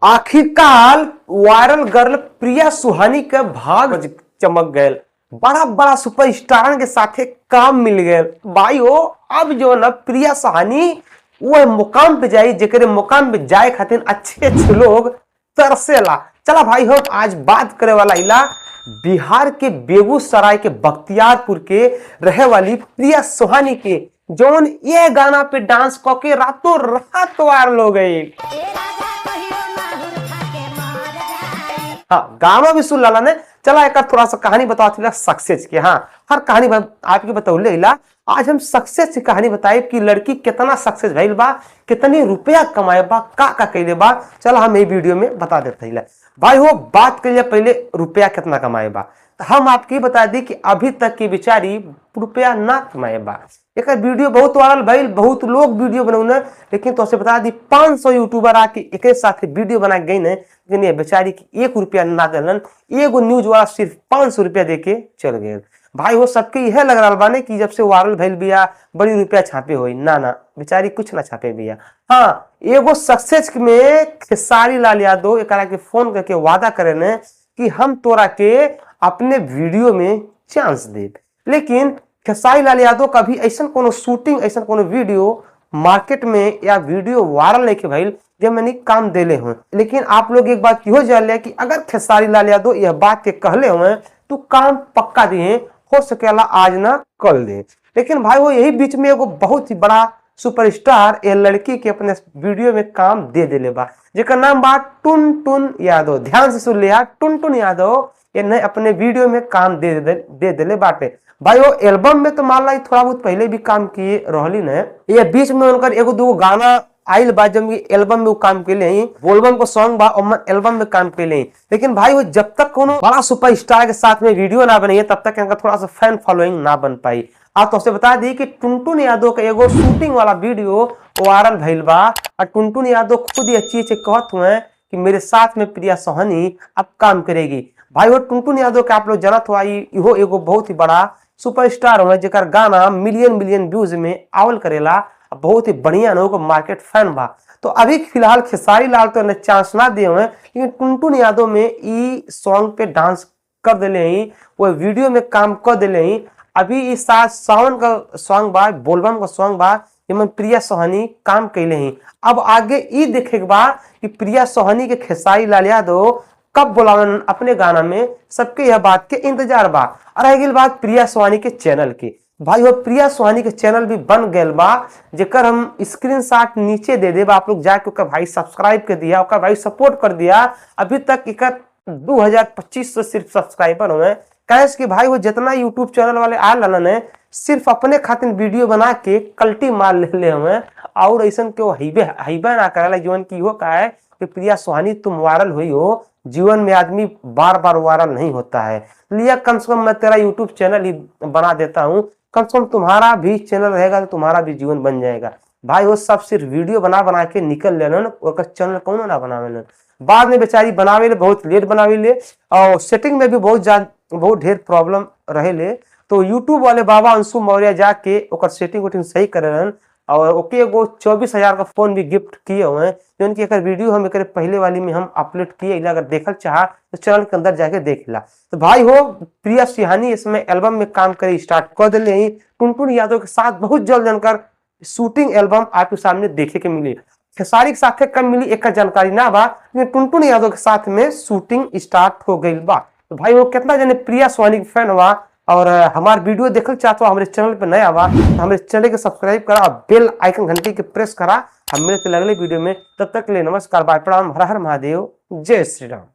आखिरकार viral girl Priya सुहानी के भाग चमक गए। बड़ा बड़ा सुपरस्टार के साथे काम मिल गए भाई। हो अब जो ना प्रिया सुहानी वो मुकाम पे जाई जेकरे मुकाम पे जाए खातिर अच्छे अच्छे लोग तरसेला। चला भाई हो आज बात करे वाला इला बिहार के बेगूसराय के बख्तियारपुर के रहे वाली प्रिया सुहानी के, जौन ये गाना पे डांस क के रातों रात वायरल हो गई। हाँ गाना भी सुन लाला ने। चला एक थोड़ा सा कहानी बताओ थी सक्सेस के। हाँ हर कहानी आपके बतौले इला। आज हम सक्सेस की कहानी बताए कि लड़की कितना सक्सेस भइल बा, कितने रुपया कमाए बा, का का कइले बा। चला हम ये वीडियो में बता देते हैं भाई। हो बात करिए पहले रुपया कितना कमाए बा, तो हम आपके बता दी कि अभी तक की बेचारी रुपया ना कमाए बा। एक वीडियो बहुत वायरल भइल, बहुत लोग वीडियो बनौने, लेकिन तो बता दी 500 यूट्यूबर आके एक साथ वीडियो बना गई ने, लेकिन ये बेचारी की 1 रुपया ना दिलन। एगो न्यूज वाला सिर्फ 500 रुपया दे के चल गए। भाई वो सबके यह लग रहा बाने कि जब से वायरल भइल बिया बड़ी रुपया छापे होई। ना ना बेचारी कुछ ना छापे बिया। हाँ एगो सक्सेस में खेसारी लाल यादव एकरा के फोन करके वादा करे ने कि हम तोरा के अपने वीडियो में चांस देब, लेकिन खेसारी लाल यादव का भी ऐसा कोनो शूटिंग ऐसा कोनो वीडियो मार्केट में या वीडियो वायरल नहीं के भइल जब मैंने काम देले हुए। लेकिन आप लोग एक बात इहो जान लिया कि अगर खेसारी लाल यादव यह बात के कहले हुए तो काम पक्का दिए, हो सकेला आज ना कल दे। लेकिन भाई वो यही बीच में एगो बहुत ही बड़ा सुपरस्टार ये लड़की के अपने वीडियो में काम दे देले बा, जेकर नाम बा टुन टुन यादव। ध्यान से सुन लिया, टुन टुन यादव ये नए अपने वीडियो में काम दे दे देले बाटे। भाई वो एल्बम में तो मान ला थोड़ा बहुत पहले भी काम किए रहली ने, ये बीच में उनकर एगो दूगो गाना आइल बा जब एल्बम में वो काम के बोलबम को सॉन्ग बा और एल्बम में काम के। लेकिन भाई वो जब तक कोनो बड़ा सुपरस्टार के साथ में वीडियो ना बने तब तक इनका थोड़ा सा फैन फॉलोइंग ना बन पाई। आप तो बता दी कि टुनटुन यादव का एगो शूटिंग वाला वीडियो वायरल भइल बा और टुनटुन यादव खुद ये चीज कहत हुए कि मेरे साथ में प्रिया सोहनी अब काम करेगी। भाई वो टुनटुन यादव के आप लोग जानत हुआ इहो एगो बहुत ही बड़ा सुपरस्टार हुए जेकर गाना मिलियन मिलियन व्यूज में आवल करेला, बहुत ही बढ़िया लोगों को मार्केट फैन बा। तो अभी फिलहाल खेसारी लाल तो ने चांस ना दिए हुए, लेकिन टुनटुन यादव में ई सॉन्ग पे डांस कर दिले ही, वो वीडियो में काम कर दिले ही। अभी इस सावन का सॉन्ग बा, बोलबम का सॉन्ग बा, एमन प्रिया सोहनी काम कैले ही। अब आगे ई देखे के बा कि प्रिया सोहनी के खेसारी लाल यादव कब बुलावन अपने गाना में, सबके यह बात के इंतजार बा। और रह गई बात प्रिया सोहानी के चैनल की। भाई वो प्रिया सोहानी के चैनल भी बन गए बा, जेकर हम स्क्रीनशॉट नीचे दे देब, आप लोग जाके ओकर भाई सब्सक्राइब कर दिया, ओकर भाई सपोर्ट कर दिया। अभी तक एकर 2250 सिर्फ सब्सक्राइबर हुए। कैसे कि भाई वो जितना यूट्यूब चैनल वाले आ लन है सिर्फ अपने खातिर वीडियो बना के कल्टी मार ले ले हुए और ऐसा क्यों हाईवे हाईवे ना करेला जीवन की हो का है कि प्रिया सोहानी तुम वायरल हुई हो, जीवन में आदमी बार बार वायरल नहीं होता है। लिया कम से कम मैं तेरा यूट्यूब चैनल ही बना देता हूँ, कम से कम तुम्हारा भी चैनल रहेगा तो तुम्हारा भी जीवन बन जाएगा। भाई वो सब सिर्फ वीडियो बना बना के निकल लेलन, और चैनल कौन ना बनावे। बाद में बेचारी बनावे ले बहुत लेट बनावे ले और सेटिंग में भी बहुत ज्यादा बहुत ढेर प्रॉब्लम रहे ले, तो यूट्यूब वाले बाबा अंशु मौर्य जाके ओकर सेटिंग वेटिंग सही करे और ओके एगो 24,000 का फोन भी गिफ्ट किए हुए हैं, जो कि एक वीडियो हम एक पहले वाली में हम अपलोड किए। अगर देखल चाह तो चैनल के अंदर जाके देख ला। तो भाई हो प्रिया सिहानी इसमें एल्बम में काम करे स्टार्ट कर दिले। टुनटुन यादव के साथ बहुत जल्द जानकर शूटिंग एल्बम आपके सामने देखे के मिली। खेसारी के साथ कब मिली एक जानकारी ना बा, लेकिन टुनटुन यादव के साथ में शूटिंग स्टार्ट हो गई बा। तो भाई वो कितना जने प्रिया सोहानी के फैन हुआ और हमार वीडियो देखल चाहते हो, हमारे चैनल पर नया बा तो हमारे चैनल के सब्सक्राइब करा और बेल आइकन घंटी के प्रेस करा। हम मिलते अगले वीडियो में, तब तक के लिए नमस्कार, बाय, प्रणाम, हर हर महादेव, जय श्री राम।